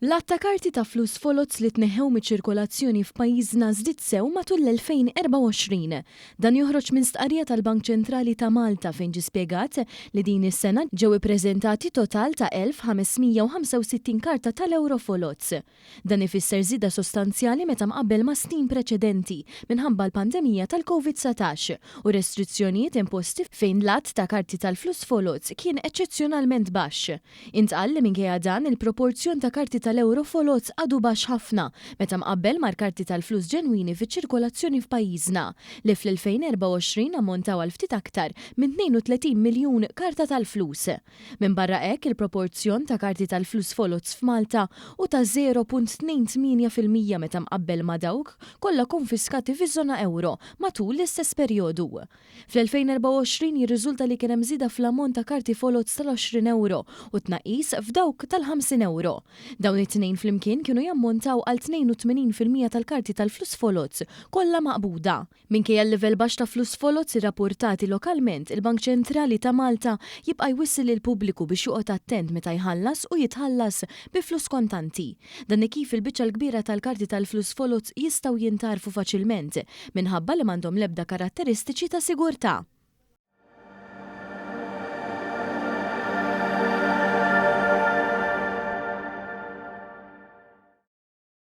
L-għadd ta' karti ta' flus foloz li tneħħew miċ-ċirkolazzjoni f'pajjiżna żdied sew matul l-2024. Dan joħroġ minn stqarrija tal-Bank Ċentrali ta' Malta fejn ġie spjegat li din is-sena ġew ippreżentati total ta' 1,565 karta tal-ewro foloz. Dan ifisser żieda sostanzjali meta mqabbel ma' snin preċedenti minħabba l-pandemija tal-Covid 19 u restrizzjonijiet imposti fejn l-għadd ta' karti tal-flus foloz kien eċċezzjonalment baxx. Intqal li minkejja dan, il-proporzjon ta' karti tal-ewro foloz għadu baxx ħafna meta mqabbel mal-karti tal-flus ġenwini fiċ-ċirkolazzjoni f'pajjiżna, li fl-2024 ammontaw għal ftit aktar minn 32 miljun karta tal-flus. Minbarra hekk, il-proporzjon ta' karti tal-flus foloz f'Malta hu ta' 0.28% meta mqabbel ma' dawk kollha konfiskati fiż-żona ewro matul l-istess perjodu. Fl-2024 jirriżulta li kien hemm żieda fl-ammont ta' karti foloz tal-20 ewro u tnaqqis f'dawk tal-50 ewro. Dawn it-tnejn flimkien kienu jammontaw għal 82% tal-karti tal-flus foloz kollha maqbuda. Minkejja l-livell baxx ta' flus foloz irrappurtati lokalment, il-Bank Ċentrali ta' Malta jibqa' jwissi lill-pubbliku biex joqgħod attent meta jħallas u jitħallas bi flus kontanti. Dan hekk kif il-biċċa l-kbira tal-karti tal-flus foloz jistgħu jintgħarfu faċilment minħabba li m'għandhom l-ebda karatteristiċi ta' sigurtà.